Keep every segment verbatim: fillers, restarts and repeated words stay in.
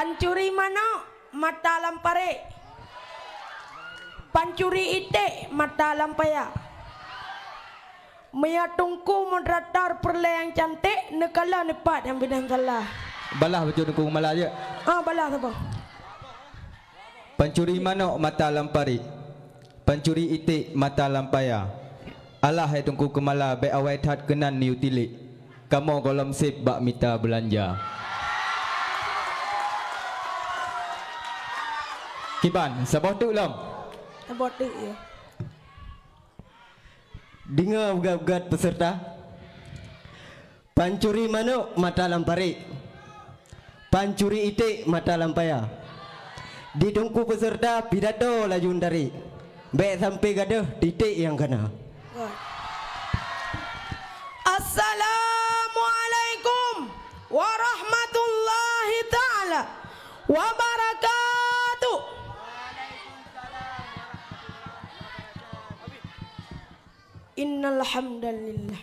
Pancuri manok, mata lam parék. Pancuri iték, mata lam paya. Meunyoe Teungku moderator peureulée nyang canték, neukalon ipat nyang binéh salah. Balah bacut Teungku Keumala jeuet. Ah, balah saboh. Pancuri manok, mata lam parék. Pancuri iték, mata lam paya. Alah hai Teungku Keumala, bék awai that keunan neuyue tilék. Kamoe gohlom sép bak mita beulanja. Kiban, saboh teuk lom. Saboh teuk, ya. Deungoe beugét-beugét peuseureuta. Pancuri manok, mata lam parék. Pancuri iték, mata lam paya. Di Teungku peuseureuta pidato laju neutarek. Bék sampoe gadôh titék nyang kana. Assalamualaikum warahmatullahi taala wabarakatuh. Innal hamdalillah.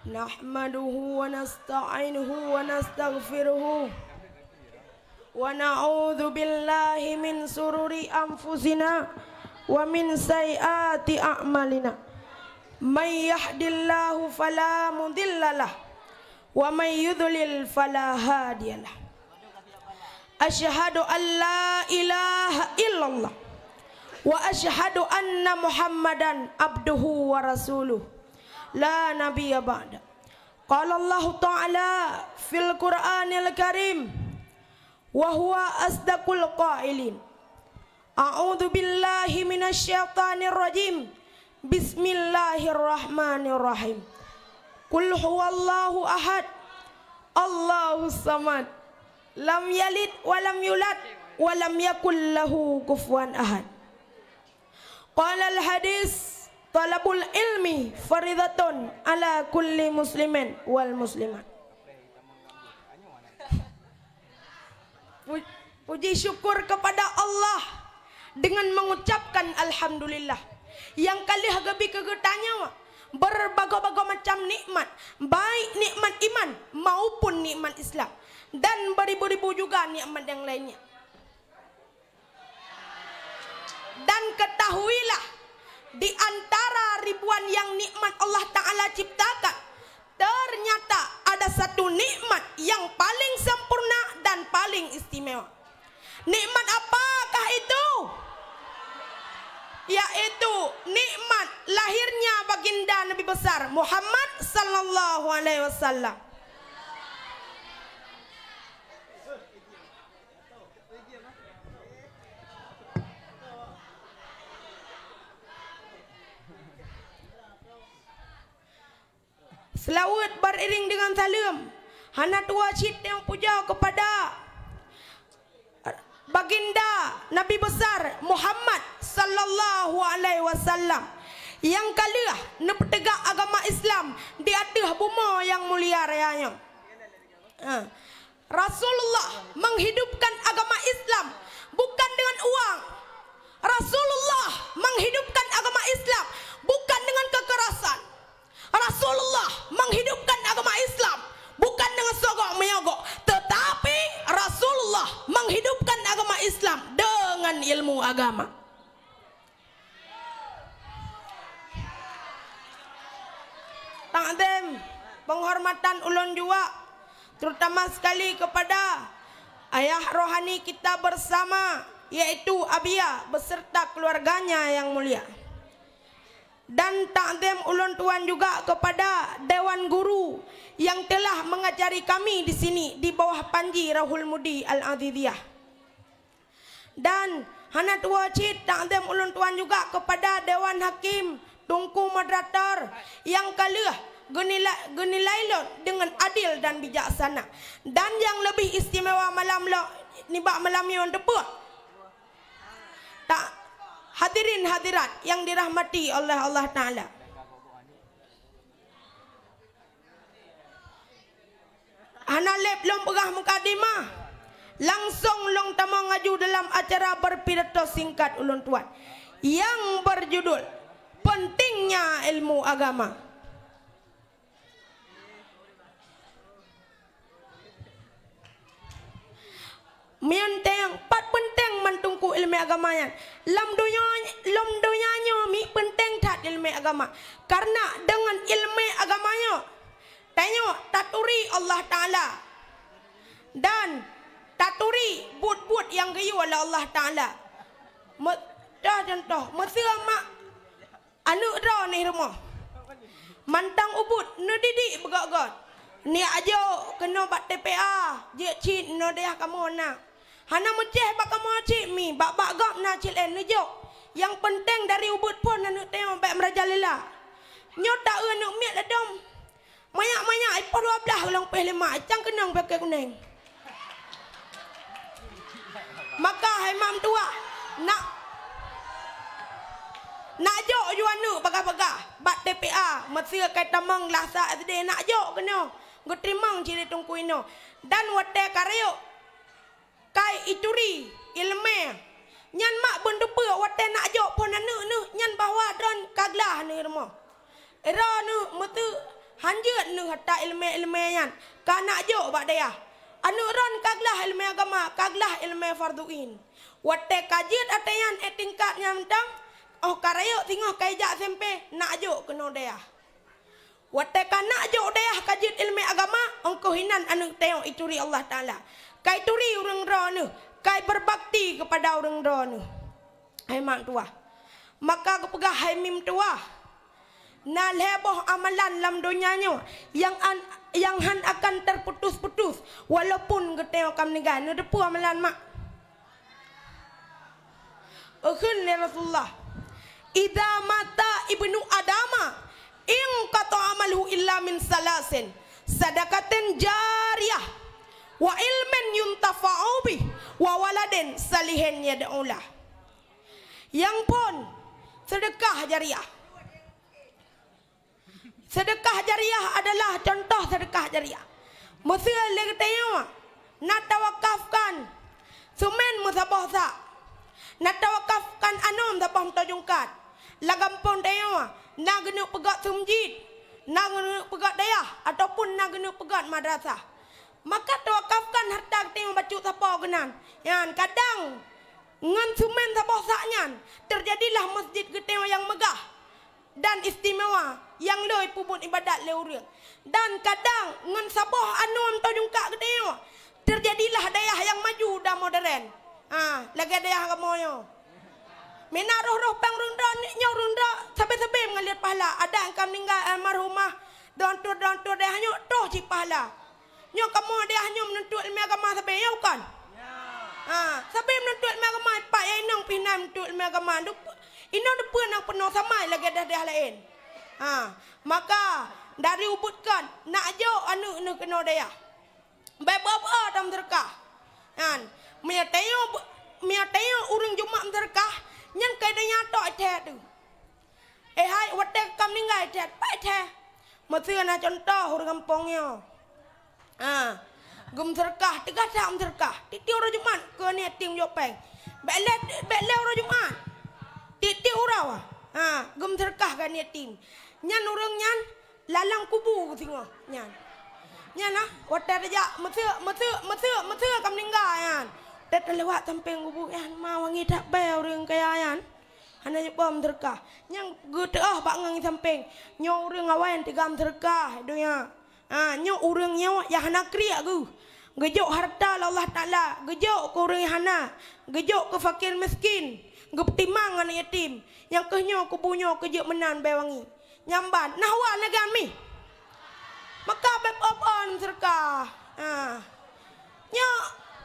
Nahmaduhu wa nasta'inuhu wa nastaghfiruhu. Wa na'udzu billahi min sururi anfusina wa min sayyiati a'malina. May yahdillahu fala mudhillalah wa may yudhlil fala hadiyalah. Asyhadu an la ilaha illallah wa asyhadu anna Muhammadan abduhu wa rasuluh. La nabiyya ba'da. Qala Allahu ta'ala fil Qur'anil Karim, wa huwa asdaqul qailin. A'udzu billahi minasy syaithanir rajim. Bismillahirrahmanirrahim. Qul huwallahu ahad. Allahus samad. Lam yalid wa lam yulad wa lam yakul lahu kufuwan ahad. Qalal hadis, talabul ilmi faridatun ala kulli muslimin wal muslimat. Pu-, puji syukur kepada Allah dengan mengucapkan alhamdulillah. Nyang ka lheueh geubri keu geutanyoe berbagai-bagai macam nikmat, baik nikmat iman maupun nikmat Islam, dan beribu-ribu juga nikmat yang lainnya. Dan ketahuilah, di antara ribuan yang nikmat Allah Ta'ala ciptakan, ternyata ada satu nikmat yang paling sempurna dan paling istimewa. Nikmat apakah itu? Yaitu nikmat lahirnya baginda Nabi besar Muhammad sallallahu alaihi wasallam. Seulaweuet beriring dengan saleuem hana tuwoe cit nyang pujoe keupada Baginda Nabi Besar Muhammad sallallahu alaihi wasallam nyang ka lheueh neupeutegak agama Islam di ateueh bumoe nyang mulia raya nyoe. Ha. Rasulullah menghidupkan agama Islam bukan dengan uang. Rasulullah menghidupkan agama Islam bukan dengan kekerasan. Rasulullah menghidupkan agama Islam bukan dengan sogok menyogok, tetapi Rasulullah menghidupkan agama Islam dengan ilmu agama. Takzim, penghormatan ulôn juga, terutama sekali kepada ayah rohani kita bersama, yaitu Abiya beserta keluarganya yang mulia. Dan takzim ulôn tuan juga kepada dewan guru yang telah mengajari kami di sini di bawah panji Rahul Mudi Al-Aziziyah. Dan hana tuwoe cit takzim ulôn tuan juga kepada dewan hakim, teungku moderator nyang ka lheueh geunila-, geunilai lôn deungon adil dan bijaksana. Dan nyang leubeh istimewa malam lo-, nibak malam nyoe teupeu. Ta-, hadirin hadirat nyang dirahmati oleh Allah Taala. Hana lé lôn peugah mukadimah, langsong lôn tamong laju dalam acara berpidato singkat ulôn tuan. Nyang berjudul Pentingnya Ilmu Agama. Meunyoe teuingat pat peunteng mantong ku ileumèe agama nyan. Lam donya, lam donya nyoe mi peunteng that ileumèe agama. Karena deungon ileumèe agama nyoe, tanyoe taturi Allah Taala dan taturi buet-buet nyang geuyue lé Allah Taala. Me-, dah contoh, meuseu mak Aneuk droeneuh rumoh. Mantong ubit neudidik beugöt-göt. Neujak jok keunoe bak T P A, jeuet cit nyoe dayah kamoe na. Hana meucéh bak kamoe cit mi, bak-bak gob na cit lé neujok. Nyang peunteng dari ubit phon aneuk tanyoe bèk meurajalela. Nyoe ta-eu aneuk miet ladôm. Manyak-manyak, ipoh dua blah, ulang pèh lima, cang keunong pakè kunèng. Maka hai mak meutuwah, nak, nak jok ju aneuk bagah-bagah bak T P A, meuseu kai tamong lasa S D, nak jok keunoe, geuteurimong cit lé teungku inoe. Dan watèe ka rayeuk, kai ituri ileumèe. Nyan mak beuneupeue watèe nak jok phon aneuk neuh nyan bahwa droen ka glah neuh rumoh. Droeneuh meuseu hanjeuet neuh ata ileumèe-ileumèe nyan ka nak jok bak dayah. Aneuk droen ka glah ileumèe agama, ka glah ileumèe fardhu ain. Watèe ka jeuet ateueh nyan, eh, tingkat nyan mantong, oh ka rayeuk singoh ka ijak S M P, nak jok keunoe dayah. Watèe ka nak jok dayah ka jeuet ileumèe agama, ongkoh inan aneuk tanyoe ituri Allah Taala. Ka ituri ureueng droeneuh, ka ibeubakti keupada ureueng droeneuh. Hai mak tuwah. Maka geupeugah hai mi meutuwah, na lhèe boh amalan lam donya nyoe nyang an-, nyang han akan teuputus-putus, walaupun geutanyoe ka meuninggai. Neuteupeue amalan mak? Geukheun lé Rasulullah, "Idza mata ibnu Adama, inqata amaluhu illa min salasin, sadaqatin jariyah, wa ilmin yuntafa'u bih, wa waladin salihin yad'u lah." Nyang phôn, seudeukah jariyah. Seudeukah jariyah adalah contoh seudeukah jariyah. Meuseu lé geutanyoe na tawakafkan seumén meusaboh sak, na tawakafkan anom saboh meutojong kat. Lam gampông tanyoe na geuneuk peugöt seumeujid, na geuneuk peugöt dayah, ataupun na geuneuk peugöt madrasah. Maka tawakafkan hareuta geutanyoe bacut sapoe keunan. Nyan kadang ngon seumén saboh sak nyan teujadilah meuseujid geutanyoe nyang meugah dan istimewa nyang le peubuet iébadat lé ureueng. Dan kadang ngon saboh anom meutojong kat geutanyoe teujadilah dayah nyang maju dan modern. Ha, lagèe dayah kamoe nyoe. Meunan roh-roh péng ureueng droe, nyoe ureueng droe sabé-sabé meungalir pahala. Adak ka meuninggai almarhumah, droe tuet-droe tuet dayah nyoe troh cit pahala. Nyoe kamoe dayah nyoe meununtut ileumèe agama sabé, ya bukon? Ha, sabé meununtut ileumèe agama, pat nyang inong pih na meununtut ileumèe agama. Dup-, inoe dupeue nyang peunoh sama lagèe dayah-dayah laén. Ha, maka dari ubit kon nak jok aneuk neuh keunoe dayah. Bèk beu-beu tameuseudeukah. Nyan, meunyoe tanyoe, meunyoe tanyoe ureueng Jumat meuseudeukah, nyan keu donya tok thèe teuh. Eh hai, watèe ka meuninggai thèe, pat thèe. Meuseu na contoh ureueng gampông nyoe. Ha, geumeuseudeukah, teuga that meuseudeukah. Tiep-tiep uroe Jumat keu aneuk yatim jok péng. Bèk lé, bèk lé uroe Jumat. Tiep-tiep uroe. Ha, geumeuseudeukah keu aneuk yatim. Nyan ureueng nyan lalang kubu singoh nyan. Nyan nah, watèe tajak meuseu, meuseu, meuseu, meuseu ka meuninggai nyan. Watèe talewat sampéng kubu nyan, ma wangi that bèe ureueng kaya nyan. Hana jeuet bom seudeukah. Nyang geuteuôh bak ngon sampéng. Nyoe ureueng awai nyang teuga meuseudeukah donya. Ha, nyoe ureueng nyoe nyang hana kriek geuh. Geujok hareuta lé Allah Taala, geujok keu ureueng nyang hana, geujok keu fakir miskin, geupeutimang aneuk yatim. Nyang keuh nyoe kubu nyoe keu jeuet meunan bèe wangi. Nyan ban, nah wa lagèe mi. Maka bèk ôb-ôn seudeukah. Ha. Nyoe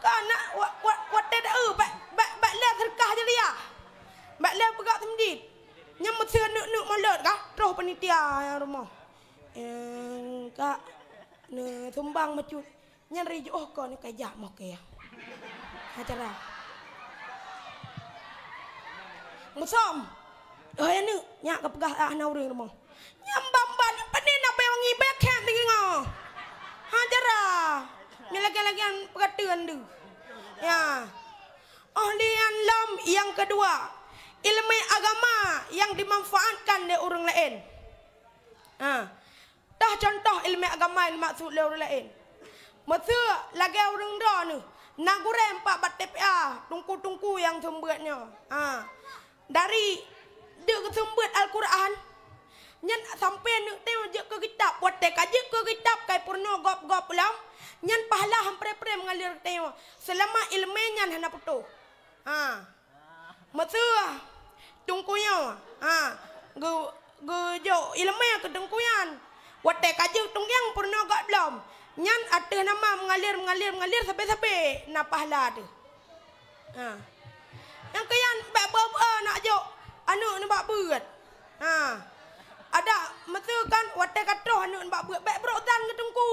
ka na wa-, wa-, watèe deuh bèk, bèk, bèk lé seudeukah jariah. Bèk lé peugah seumeujid. Nyan meuseu neuk-neuk mulod ka troh panitia nyang rumoh. Nyang ka neusumbang bacut. Nyan ri jiôh kon ka jak moke. Acara. Musom. Oh, ya neuk, nyak ka peugah ah na ureueng rumoh. Nyang ban-ban ni pane na bèe wangi bèe kèe deungoe. Acara. Nyan lagèe-lagèe peukateuen deuh. Ya. Oh, lé nyan lom nyang keudua. Ileumèe agama nyang dimanfaatkan lé ureueng laén. Ha. Toh contoh ileumèe agama nyang dimaksud lé ureueng laén. Meuseu lagèe ureueng droeneuh, Na gurée empat bak T P A, teungku-teungku nyang seumeubeuet nyoe. Ha. Dari deuk geuseumeubeuet Al-Quran, nyan sampoe aneuk tanyoe jeuet keu kitab. Watée ka jeuet keu kitab, ka peurunoe gob-gob lom, nyan pahala han pré-pré meungalir keu tanyoe, seulama iéleumé nyan hana putôh. Ha. Meuseu teungku nyoe, ha, geu-, geujok iéleumé keu teungku nyan. Watée ka jeuet teungku nyan peurunoe gob lom, nyan ateueh nama meungalir, meungalir, meungalir sabe-sabe na pahala teuh. Ha. Nyang keu nyan bék beu-, beu-, nak jok aneuk nibak beuet. Ha. Adak meuseu kan watée ka troh aneuk nibak beuet, bék brok dan keu teungku.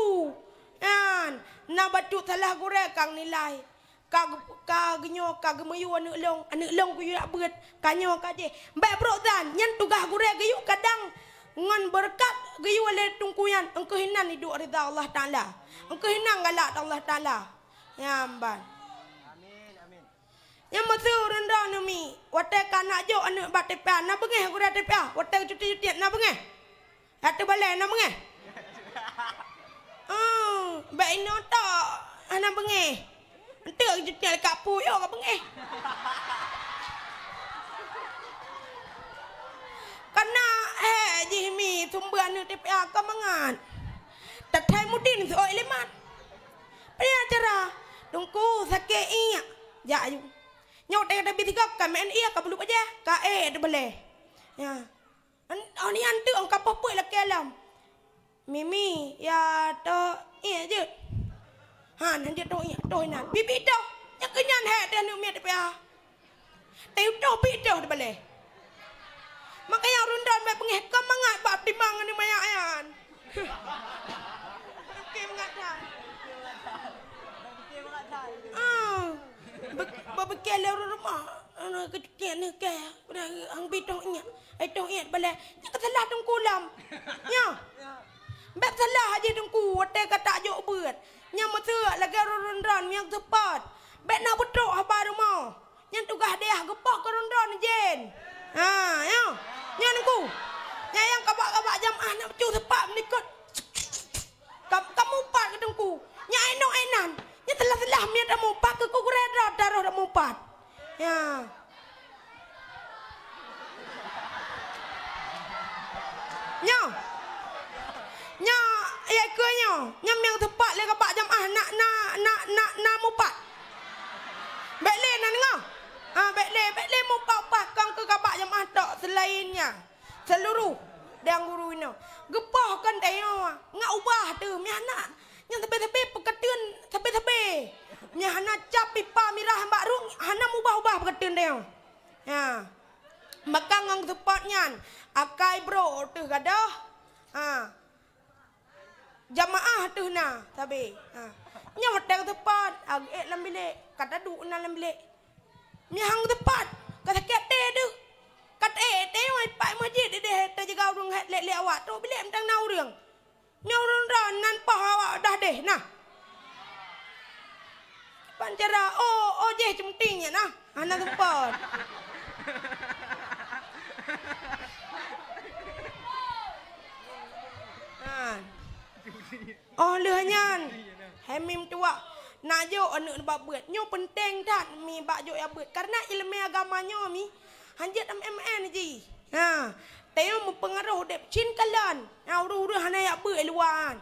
Nyan, na bacut salah gurée kang nilai. Ka ge-, ka geunyoe ka geumeuyue aneuk lôn, aneuk lôn geuyue jak beuet, ka nyoe ka jih. Bék brok dan, nyan tugaih gurée geuyue kadang ngon beureukat geuyue lé teungku nyan, eungkeuh inan iduek rida Allah Taala. Eungkeuh inan galak Allah Taala. Nyan ban. Amin, amin. Nyang meuseu ureuëng droeneuh mi, watée ka nak jok aneuk bak T P A, na beungéh gurée T P A, watée cuti-cuti na beungéh. Ateueh balée na beungéh. Oh, bék inoe tok hana beungéh. Enteuk jeuet nyan ka pu yo ka beungéh. Kana, eh, jih mi sumber aneuk T P A ka mangat. Tathai mudin si oi leman. Pria cara, dungku sakét iek. Jak aju. Nyoe teuka tabi tiga ka meu'en iek ka bulu bajée, ka eh teubalée. Ya. An-, oh, nyan teuk ka poh peuet lakée lom. Mimi, ya toh iek jeuet. Han, han jeuet toh iek, toh inan. Bibi toh, nyang keu nyan hék teuh aneuk miet T P A. Teuh toh pi toh teubalée. Makanya ureuëng droen bék beungéh ka mangat bak timang aneuk manyak nyan. Oke, mangat that. Ah, be-, beupike lé ureuëng rumoh. Aneuk keuciek nyoe keh, udah hang bi toh iek. Ai toh iek balée. Nyan ka salah teungku lom. Nyoe. Bék salah aja teungku, watée ka tajok beuet. Nyan meuseuek lagée ureuëng droen nyang seupôt. Bék na beutrok haba rumoh. Nyan tugaih dayah geupoh keu ureuëng droen jén. Ha, nyoe. Nyan teungku. Nyan nyang kabak-kabak jamaah nak bacut seupôt meunikot. Ka-, kamu pat keu teungku. Nyan ai nyoe ai nan. Nyan teulah-teulah miet kamu pat keu gurée droe taroh kamu pat. Ya. Nyoe. Nyoe, ya keu nyoe. Nyoe nyang teupat lé kabak jamaah nak, nak, nak, nak, nak mupat. Bék lé nan nyoe. Ha, bék lé, bék lé mupat-upat kong keu kabak jamaah tok seulaén nyan. Seuluruh dan guru inoe geupoh kon tanyoe ngat ubah teuh meuhana. Nyang sabe-sabe peukateun sabe-sabe. Meuhana cap pipa mirah bak rueng hana mubah-ubah peukateun tanyoe. Ha. Maka ngon seupôt nyan akai brok teuh gadoh. Ha. Jamaah teuh na sabe. Ha. Nyoe watée teupat, ageuék lam bilék, ka taduek na lam bilék. Meuhang teupat, ka sakét até deuek. Ka taék até nyoe ipak meuseujid ideh teujaga ureuëng hét lé-lé awak, trok bilék mantong na ureuëng. Nyoe ureuëng droe nan poh awak dah deh na. Pancara, oh, oh jeh cemting nyan na. Hana seupôt. Ha. Oh lheueh nyan, hai mim tuwah, nak jok aneuk nibak beuet. Nyoe peunteng that mi bak jok ya beuet. Karena ileumé agama nyoe mi, hanjeuet M M N jih. Ha, tanyoe meupeungaroh udeb cin kalon. Ha, ureuëng-ureuëng hana yak beuet luwa an.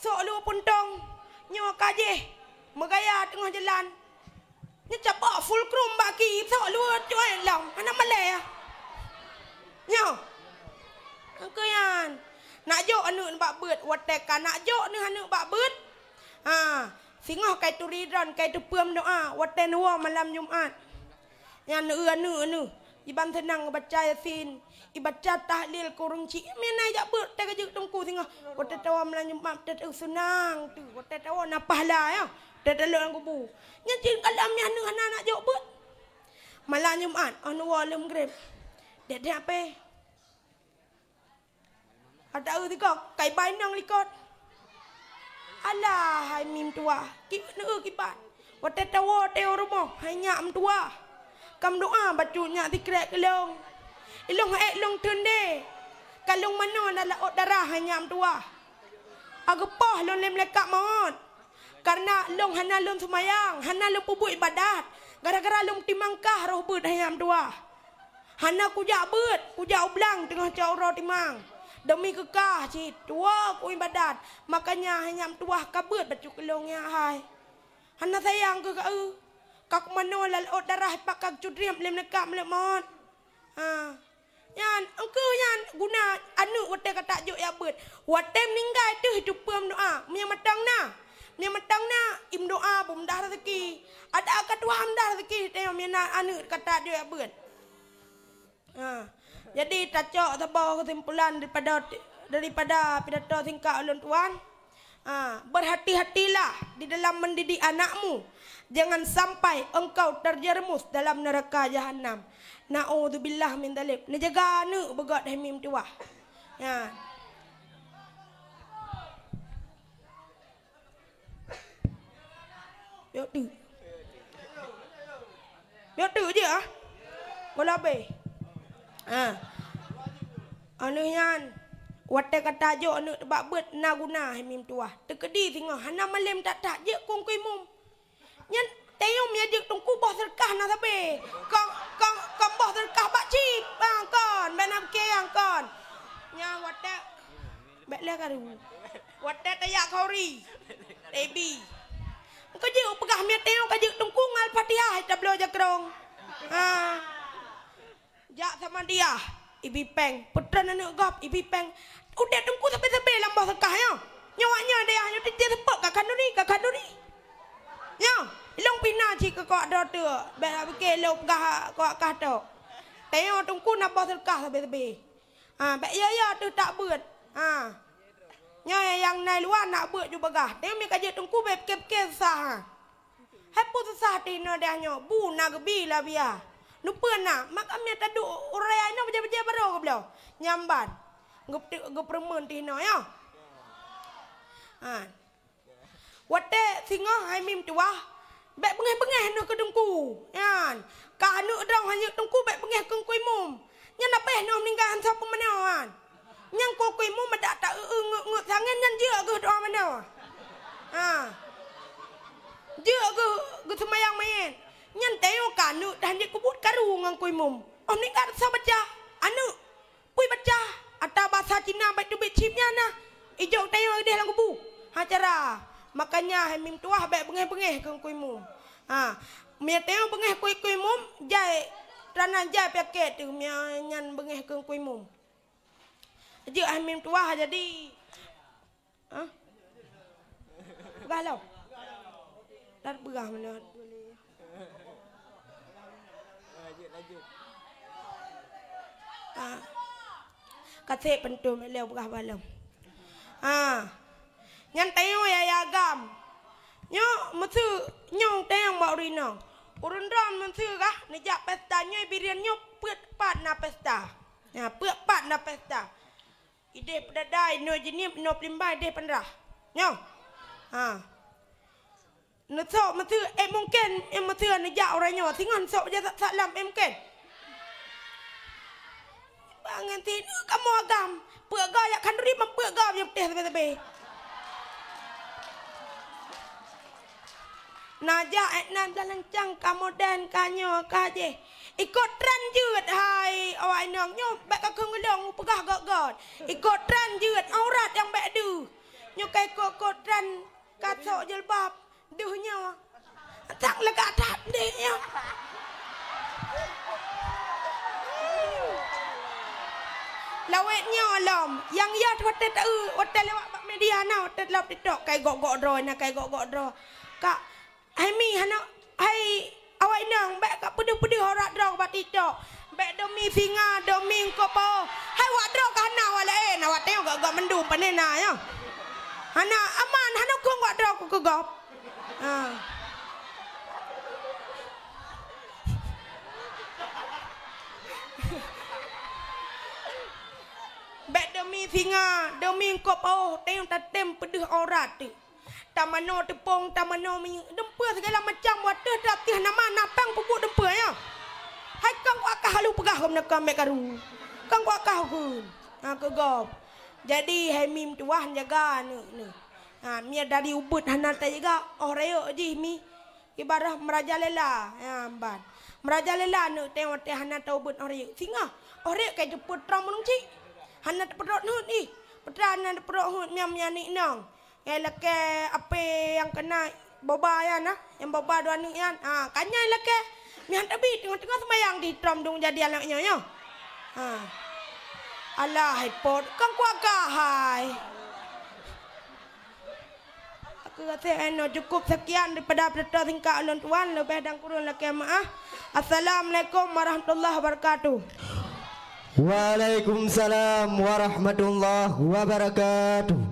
Sok lheueh peuntong, nyoe ka jih, meugaya teungoh jalan. Nyoe cabak full chrome bak ki, sok luwa cuai lam, hana malée. Nyoe. Keu nyan, nak jok aneuk nibak beuet, watée ka nak jok neuh aneuk bak beuet. Ha, singoh kai turi droen, kai teupeue meudoa, watée neuwoe malam Jumat. Nyan eu aneuk-aneuk, iban seunang baca Yasin, ibaca tahlil kurunci. Mina jak beuet teuh ka jeuet teungku singoh. Watée tawoe malam Jumat teuh seunang teuh. Watée tawoe na pahala ya. Teuh talok lam kubu. Nyan cit kalam nyan hana nak jok beuet. Malam Jumat, oh neuwoe lom greb. Dek-dek ape? Ada eu tiga, kai bai nang likot. Alah hai mim tuwah, kiban eu kiban. Watée tawoe teuh rumoh, hai nyak meutuwah. Kam doa bacut nyak sikrek keu lôn. Ilôn ék lôn teundé. Ka lôn manoe na laôt darah hai nyak meutuwah. Ageupoh lôn lé malaikat mawöt. Kareuna lôn hana lôn seumayang, hana lôn peubuet ibadat, gara-gara lôn timang kah roh beuet hai nyang meutuwah. Hana kujak beuet, kujak u blang teungoh cok uroe timang. Deumi keu kah cit tuwoe ku ibadat, makanya hai nyang meutuwah ka beuet bacut keu lôn nyan hai. Hana sayang keuh keu, ka kumanoe lam laôt darah, pat ka cudrieb lé malaikat malakut maut. Ha. Nyan, engkeuh nyan guna aneuk watée ka tajok jak beuet. Watée meuninggai teuh jiteupeue meudoá. Meunyoe mantong na, meunyoe mantong na, imeudoá beumeudah raseuki. Adak ka tuha meudah raseuki, teuh meunyoe na aneuk ka tajok jak beuet. Ha. Jadi, tacok saboh keusimpulan daripada, daripada pidato singkat ulôn tuan. Ha, berhati-hatilah di dalam mendidik anakmu. Jangan sampai engkau terjerumus dalam neraka jahanam. Naudzubillah min dzalik. Neujaga aneuk beugét hai mi meutuwah. Ya. Yok tu. Yok tu je ah. Bola be. Ha. Aneuk nyan, watée ka tajok aneuk bak beuet na guna hai mi meutuwah. Teukeudi singoh hana malem that-that jeuet keu Teungku Imum. Nyan tayong meunyo jeuet Teungku boh seudeukah na sabe. Kon, kon, kon boh seudeukah bak cit. Bang kon, bèk na piké nyang kon. Nyan watée bèk lé karu. Watée tajak khauri. Tebi. Ka jeuet peugah miet tayong ka jeuet Teungku ngon Al-Fatihah tabloe jakrong. Ha. Jak Samadiyah, ibi péng. Peutreun aneuk gob, ibi péng. Udeb Teungku sabe-sabe lam boh seudeukah nyoe. Nyoe awak nyoe dayah nyoe teutie seupôt ka khanduri, ka khanduri. Nyoe, ilong pih na cit keu kawak droe teuk. Bèk na piké lôn peugah kawak kah tok. Tayong Teungku na boh seudeukah sabe-sabe. Ha, bèk yo-yo teuh tak beuet. Ha. Nyoe nyang na luwa nak beuet ju bagah. Teuh mi ka jeuet Teungku bèk piké-piké susah. Ha. Hai peue susah teuh inoe deh nyoe, bu na geubi lam biya. Nupeue na, maka miet taduek urai inoe bajèe-bajèe barô geubloe. Nyamban. Geup-, geupeureumeun teuh inoe nyoe. Ha. Watèe singoh hai mi meutuwah, bèk beungèh-beungèh neuh keu Teungku. Nyan, ka aneuk droe hana jeuet Teungku bèk beungèh keu Teungku Imum. Nyan abéh neuh meuninggai han soe peumanoe nyan. Nyan Teungku Imum adak ta-eu-eu ngeut-ngeut sangén nyan jeuet geuh doa manoe. Ha. Jeuet geuh geuseumayang manyét. Nyan tayong ka aneuk dan jeuet keubuet karu ngon Teungku Imum. Oh meuninggai soe baca? Aneuk. Pui baca, ata basa Cina bak teubiet chip nyan na. Ijok tayong ideh lam kubu. Ha cara. Makanya hai mi meutuwah bèk beungèh-beungèh keu Teungku Imum. Ha. Meunyo tayong beungèh keu Teungku Imum, jai, rana jai peunyakét teuh meunyo nyan beungèh keu Teungku Imum. Jeuet hai mi meutuwah jadi. Hah? Peugah lom. Dan peugah meunan. Ah. Ka sép peuntom lé peugah bak lom. Ah. Nyan tayong yaya agam. Nyoe meuseu nyong tayong bak ureueng inong. Ureueng droe meuseu gah neujak pesta nyoe bireuen nyoe peuet pat na pesta. Nyan peuet pat na pesta. Ideh Peudadai, inoe Jeunieb, inoe Peulimban, ideh Peunrah. Nyoe. Ha. Neusok meuseu, eh, mungken, eh, meuseu neujak uroe nyoe. Singoh neusok bajèe sa-, salam, eh, mungken. Bangai tineuk kamoe agam. Peuet goe jak khanduri, ban peuet goe bajèe putéh sabé-sabé. Na jak, eh, nan dalam cang ka modern ka nyoe ka jih. Ikot tren jeuet hai awak inong nyoe bèk ka kheun geulong peugah göt-göt. Ikot tren jeuet aurat nyang bèk deuh. Nyoe ka ikot-ikot tren ka sok jilbab deuh nyoe. Tak lagak that deh nyoe. Lawét nyoe lom. Nyang yat watèe ta-, watèe lewat bak media na watèe lom TikTok kai gok-gok droe na kai gok-gok droe. Ka Hai mi hana, hai awak inong, bèk ka peudeuh-peudeuh aurat droe bak TikTok. Bèk demi singa, demi eungkôt paoh. Hai awak droe ka hana awak laén, awak tengok gak-gak mandum pane na nyoe. Hana aman, hana kong awak droe keu gob. Ha. Bèk demi singa, demi eungkôt paoh, tengok tatem peudeuh aurat teuh. Tamanoe teupông, tamanoe minyeuk, deumpeu sigala macam watèe teuh nama na pang peubuet deumpeu nyoe. Hai kang kuakah lôn peugah gobnyan keu ambek karu. Kang kuakah kheun. Ha, keu gob. Jadi hai mi meutuwah jaga aneuk neuh. Ha, mi dari ubit hana tajak, oh rayeuk jih mi. Ibarat merajalela, ya, ban. Merajalela aneuk teuh watèe hana taubit oh rayeuk. Singoh, oh rayeuk ka jipeutrok meunung cit. Hana teupeudok hut ih. Peue hana teupeudok hut miang-miang aneuk inong. Nyang lakèe apè nyang keuna boba nyan na, nyang boba dua aneuk nyan. Ha, ka nyan lakèe. Miang tabi teungoh-teungoh seumayang di trom dong jadi aneuk nyoe nyoe. Ha. Alah, hai pot, kan kuaga hai. Aku rasa eno cukup sekian daripada peureutoh singkat ulôn tuan, leubeh dan kureueng lakèe meu'ah. Assalamualaikum warahmatullahi wabarakatuh. Waalaikumsalam warahmatullahi wabarakatuh.